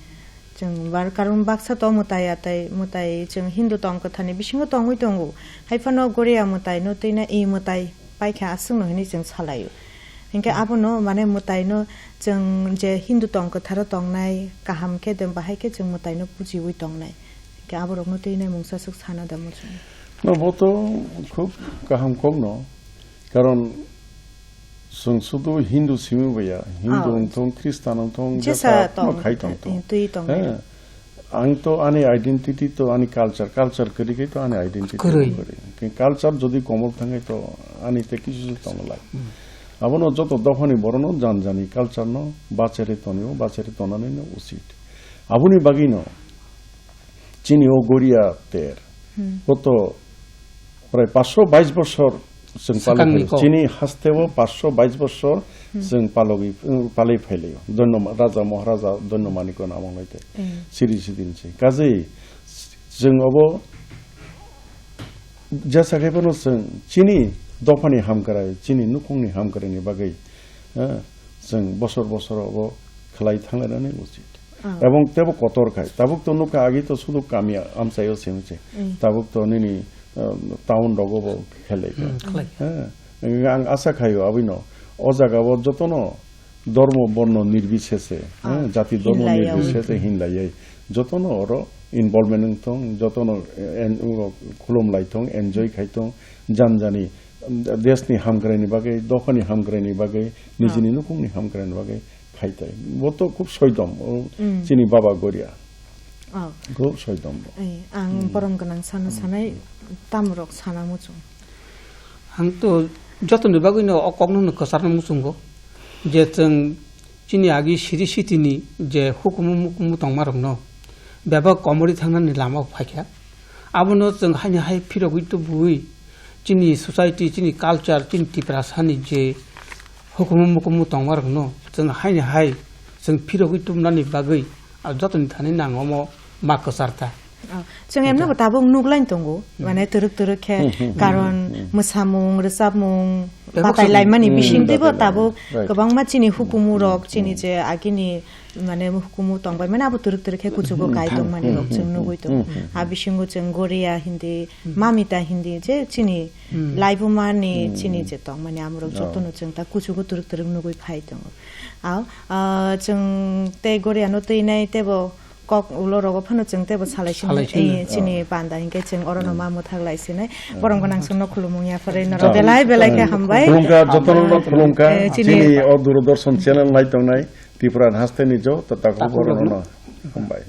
Chwng bar-, karon baksa to mwtai atai, mwtai chwng Hindu tong kwtharni bisingo tongwi tongo. Haiphano Goria mwtaino twinai, i mwtai paikha aswkno hinwi chwng salaio. Hinkhe abono, mane, mwtaino chwng je Hindu tong kwtharo tongnai, kaham khe de, bahai khe chwng mwtaino pujiwi tongnai. Hinkhe aborokno twinai mungsa swk sana da muchungo. No, bo to khub kaham kokno. Karon chwng sudu Hindu simi baya, Hindu Ah. wngthong, Khristan wngthong, Jesa jesa tong, no khai tong tong. Twi tong. He, ang to ani identity to ani culture, culture kwrwi khai to ani identity Kwrwi. kwrwi. Ke culture jodi komor thangkhai to ani te kisu se tong lai. Hmm. Abono joto dophani borokno jan jani culture no bachere tonio, bachere tonani no usit. Aboni bagwi no Chini o Goria ter. Hmm. Koto prai paanch sho bais bosor chwng palwi Swkangni phai. Kok. Chini haste o paanch sho bais bosor Hmm. chwng palogwi, palwi phailaio. Dhono ma-, Raja Maharaja Dhono Maniko namung lai te. Hmm. Siri sidin se. Kajei chwng obo jesa khai phano chwng chini dophani hamkrai, chini nukhungni hamkraini bagwi, eh, chwng bosor bosor obo khlai thanglainani uchit. Ah. Ebong tebo kotor khai. Tabuk to nukha agi to sudu kami amchaio simi se. Mm. Tabuk to nini, um, town rogo bo khelai kha. Mm, khlai. He. Ang asa khaio abino. O jaga o jotono dormo borno nirbisese, Ah, he, jati dormo hinlaiya. Nirbisese hinlaiya. Jotono oro involvement wng thong, jotono en-, khulum lai thong, enjoy khai thong, jan jani, um, desni hamkraini bagwi, dophani hamkraini bagwi, nijini Ah. nukhungni hamkraini bagwi. Khai tai. Bo to khub soidom, o Mm. chini baba Goria. Oh. Khub soidom bo. Ai, ang Mm. borom gwnang sana Mm. sanai tamrok sana muchung. Ang to jotoni bagwino o kokno no kwcharna muchungo. Je chwng chini agi siri sitini je hukumu mukumu tongmarokno bebak komori thangnani lama phaikha. Abono chwng haini hai phirogwi tubui chini society, chini culture, chini Tiprasani je hukumu mukumu tongmarokno chwng haini hai chwng phirogwi tubunani bagwi, ah, jotoni thani nang omo ma kwcharta. Ah, chwng emno bo tabuk nuklain tongo, Hmm. mane twrwk twrwk khe, Hmm, hmm, hmm, karon hmm, hmm. mwsamung, rwchapmung, Bebak batai samung. Laimani Hmm, bisingtwi bo batai tabuk laimani. Right. Kwbangma chini hukumu rok, Hmm, chini hmm. je agini mane hukumu tongbai mane abo twrwk twrwk khe kuchugo Hmm, kai hmm, tongmani hmm, rok chwng hmm, nugwi hmm, tongo. Hmm, hmm. A bisingo chwng Goria hindi, Hmm. Mamita hindi je chini Hmm. laibuma ni Hmm, chini hmm. je tongmani amorok Oh. jotono chwng ta kuchugo twrwk twrwk nugwi phai tongo. Ao, ah, chwng tei Goria no twinai teibo kok ulo rogo phano chwng teibo salai sini, Salai sini. Eh, chini panda hinkhe chwng orono ma mwthak lai sinai. Borom gwnang chwngno khulumung yapharwi norok belai belai khe hambai. Khulumkha, jotono khulumkha, Eh, chini chini o Doordarshan channel nai tongnai Tripura hasteni joto takhuk borokno hambai.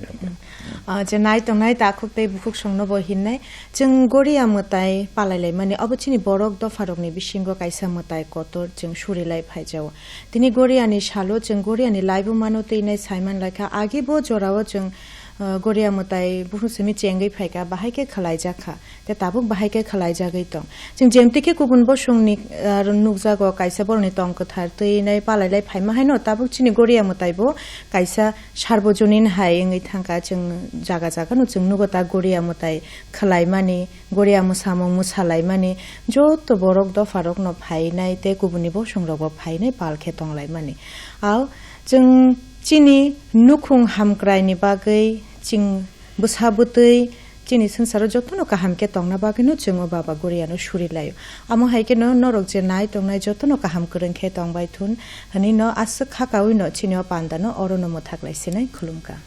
Ah, je nai tongnai takhuk tei bukhuk songno bo hinnai. Chwng Goria mwtai palailaimani, obo chini borok dopharokni bisingo kaisa mwtai kotor chwng surilai phaijao. Tini Goriani salo chwng Goriani laibumano twinai saiman laikha, agi bo jorao chwng, ah, Goria mwtai buphang simi chengwi phaikha, bahai khe khwlaijakha, tei tabuk bahai khe khwlaijagwi tong. Chwng jemti khe kubun bosongni, ah, nukjago kaisa borokni tong kwthar twinai palailai phaima haino tabuk chini Goria mwtai bo kaisa Sarbojonin hai wngwi thangkha, chwng jaga jaga no chwng nugo ta Goria mwtai khwlaimani, Goria mwsamung mwsalaimani, joto borok dopharokno phainai tei kubuni bosongrokbo phainai pal khe tonglaimani. Ao chwng chini nukhung hamkraini bagwi chwng bwsa bwtwi chini swngcharo jotono kaham khe tongna bagwino chwng o Baba Goriano surilaio. Amo hai kheno norok je nai tongnai jotono kaham kwrwng khe tongbai thun hwnwi no aswk kha kaui no chini o panda no oro no mwthak lai sinai khulumkha.